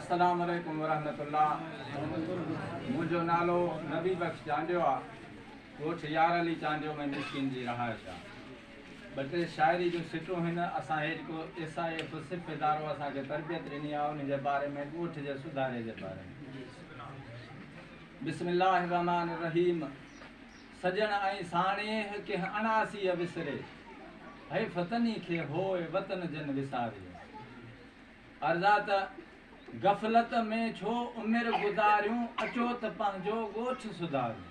السلام عليڪم ورحمة الله. منهنجو نالو نبي بخش چانڊيو آ. ڳوٺ يار علي چانڊيو ۾ مسڪين جي رهائش آ. ٻه ٽي شاعري جون سٽون هن اسان هي جيڪو ايس I F صف ادارو اسان کي تربيت ڏني آ ان جي باري ۾ ڳوٺ جي سڌاري جي باري ۾. بسم الله الرحمٰن الرحيم سڄڻ ۽ ساڻيهه ڪنهن اڻاسيء وسري، حيف تني کي هوء وطن جن وساري. عرض آ ته غفلت ۾ ڇو عمر گذاريون، اچو ته پنهنجو ڳوٺ سڌاريون.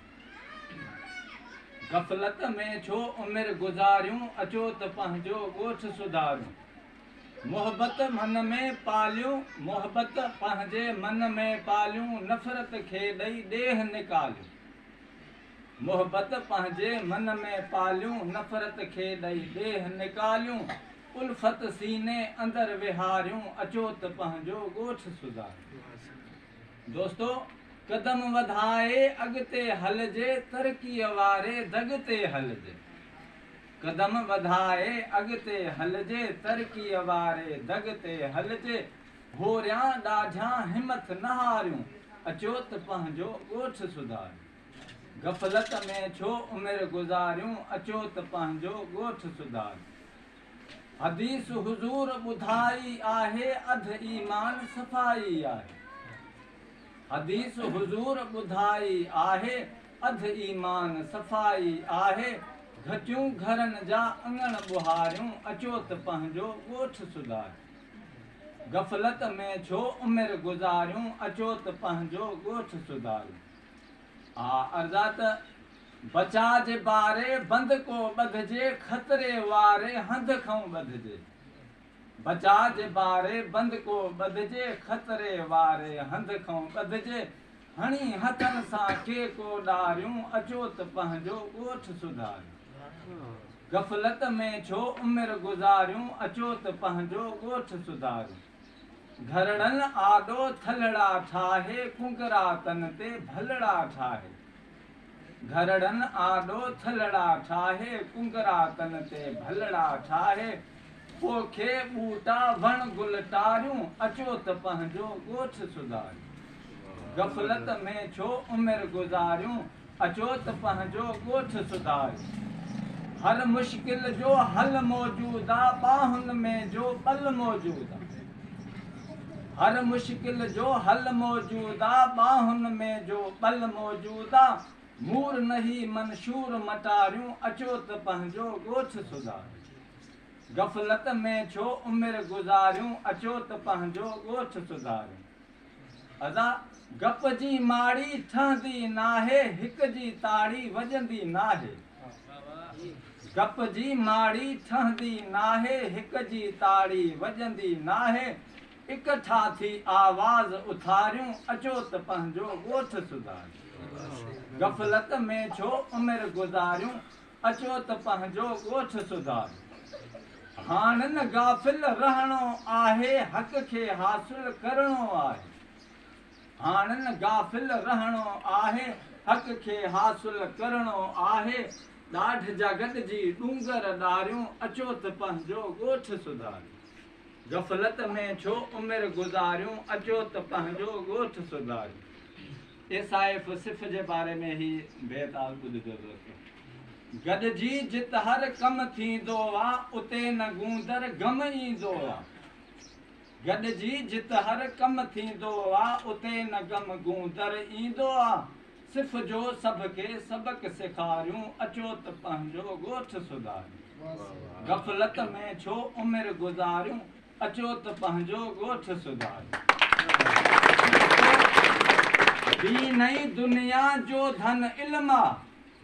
غفلت ۾ ڇو عمر گذاريون، اچو ته پنهنجو ڳوٺ سڌاريون. محبت من ۾ پاليون، محبت پنهنجي من ۾ پاليون، نفرت کي ڏئي ڏيهه نڪاليون. محبت پنهنجي من ۾ پاليون، نفرت کي ڏئي ڏيهه نڪاليون. الفت سيني اندر ويهاريون، اچو ته پنهنجو ڳوٺ سڌاريون. دوستو! قدم وڌائي اڳتي هلجي، ترقيء واري دڳ تي هلجي. قدم وڌائي اڳتي هلجي، ترقيء واري دڳ تي هلجي. هوريان ڏاڍيان همٿ نه هاريون، اچو ته پنهنجو ڳوٺ سڌاريون. غفلت ۾ ڇو عمر گذاريون، اچو ته پنهنجو ڳوٺ سڌاريون. حديث حضور ٻڌائي آهي، اڌ ايمان صفائي آهي. حديث حضور ٻڌائي آهي، اڌ ايمان صفائي آهي. گهٽيون گهرن جا اڱڻ ٻهاريون، اچو ته پنهنجو ڳوٺ سڌاريون. غفلت ۾ ڇو عمر گذاريون، اچو ته پنهنجو ڳوٺ سڌاريون. آ عرض آ ته بچاء جي باري بند ڪو ٻڌجي، خطري واري هنڌ کئون ٻڌجي. بچاء جي باري بند ڪو ٻڌجي، خطري واري هنڌ کئون ٻڌجي. هڻي هٿن سان ڪي ڪو ڏاريون، اچو ته پنهنجو ڳوٺ سڌاريون. غفلت ۾ ڇو عمر گذاريون، اچو ته پنهنجو ڳوٺ سڌاريون. گهرڙن آڏو ٿلهڙا ٺاهي، ڪنگرا تن تي ڀلڙا ٺاهي. گهرڙن آڏو ٿلهڙا ٺاهي، ڪنگرا تن تي ڀلڙا ٺاهي. پوکي ٻوٽا وڻ گل ٽاريون، اچو ته پنهنجو ڳوٺ سڌاريون. غفلت ۾ ڇو عمر گذاريون، اچو ته پنهنجو ڳوٺ سڌاريون. هر مشڪل جو حل موجود آ، ٻانهن ۾ جو ٻل موجود آ. هر مشڪل جو حل موجود آ، ٻانهن ۾ جو ٻل موجود آ. مور نه هي منشور مٽاريون، اچو ته پنهنجو ڳوٺ سڌاريون. غفلت ۾ ڇو عمر گذاريون، اچو ته پنهنجو ڳوٺ سڌاريون. ادا گپ جي ماڙي ٺهندي ناهي، هڪ جي تاڙي وڄندي ناهي. گپ جي ماڙي ٺهندي ناهي، هڪ جي تاڙي وڄندي ناهي. اڪٺا ٿي آواز اٿاريون، اچو ته پنهنجو ڳوٺ سڌاريون. غفلت ۾ ڇو عمر گذاريون، اچو ته پنهنجو ڳوٺ سڌاريون. هاڻ نه غافل رهڻو آهي، حق کي حاصل ڪرڻو آهي. هاڻ نه غافل رهڻو آهي، حق کي حاصل ڪرڻو آهي. ڏاڍ جا گڏجي ڏونگر ڏاريون، اچو ته پنهنجو ڳوٺ سڌاريون. غفلت ۾ ڇو عمر گذاريون، اچو ته پنهنجو ڳوٺ سڌاريون. ايس I F صف جي باري ۾ هي بيت آل ٻڌجو دوستو. گڏجي جت هر ڪم ٿيندو آ، اتي نه گوندر غم ايندو آ. گڏجي جت هر ڪم ٿيندو آ، اتي نه غم گوندر ايندو آ. صف جو سڀ کي سبق سيکاريون، اچو ته پنهنجو ڳوٺ سڌاريون. غفلت ۾ ڇو عمر گذاريون، اچو ته پنهنجو ڳوٺ سڌاريون. دين ۽ دنيا جو ڌن علم آ،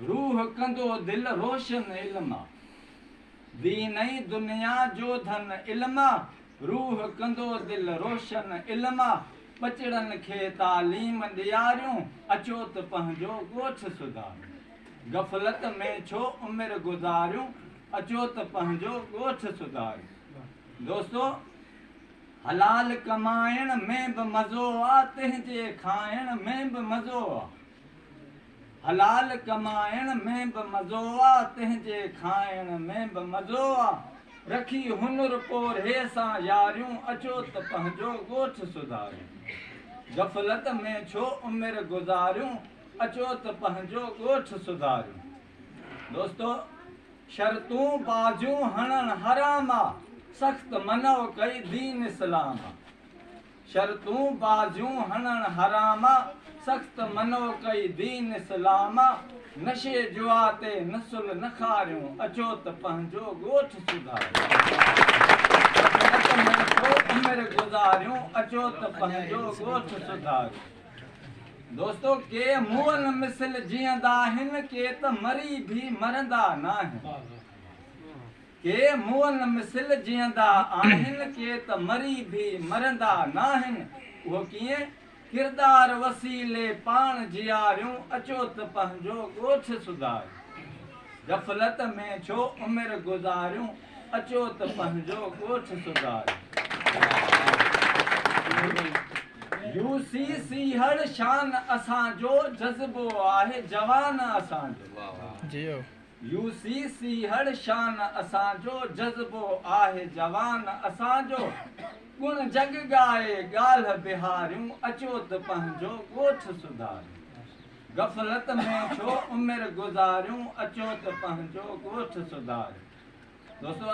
روح ڪندو دل روشن علم آ. دين ۽ دنيا جو ڌن علم آ، روح ڪندو دل روشن علم آ. ٻچڙن کي تعليم ڏياريون، اچو ته پنهنجو ڳوٺ سڌاريون. غفلت ۾ ڇو عمر گذاريون، اچو ته پنهنجو ڳوٺ سڌاريون. دوستو! حلال ڪمائڻ ۾ به مزو آ، تنهنجي کائڻ ۾ به مزو آ. حلال ڪمائڻ ۾ به مزو آ، تنهنجي کائڻ ۾ به مزو آ. رکي هنر پورهيي سان ياريون، اچو ته پنهنجو ڳوٺ سڌاريون. غفلت ۾ ڇو عمر گذاريون، اچو ته پنهنجو ڳوٺ سڌاريون. دوستو! شرطون بازيون هڻڻ حرام آ، سخت منع ڪئي دين اسلام آ. شرطون بازيون هڻڻ حرام آ، سخت منع ڪئي دين اسلام آ، نشي جوا تي نسل نه کاريون، اچو ته پنهنجو ڳوٺ سڌاريون. غفلت ۾ ڇو عمر گذاريون، اچو ته پنهنجو ڳوٺ سڌاريون. دوستو ڪي مئل مثل جيئندا آهن، ڪي ته مري ڀي مرندا ناهن. ڪي مئل مثل جيئندا آهن، ڪي ته مري ڀي مرندا ناهن. اهو ڪيئن؟ ڪردار وسيلي پاڻ جياريون، اچو ته پنهنجو ڳوٺ سڌاريون. غفلت ۾ ڇو عمر گذاريون، اچو ته پنهنجو ڳوٺ سڌاريون. يو سي سيهڙ شان اسان جو، جذبو آهي جوان اسان جو. يو سي سيهڙ شان اسان جو، جذبو آهي جوان اسان جو، گڻ جڳ ڳائي ڳالهه بهاريون، اچو ته پنهنجو ڳوٺ سڌاريون. غفلت ۾ ڇو عمر گذاريون، اچو ته پنهنجو ڳوٺ سڌاريون. دوستو!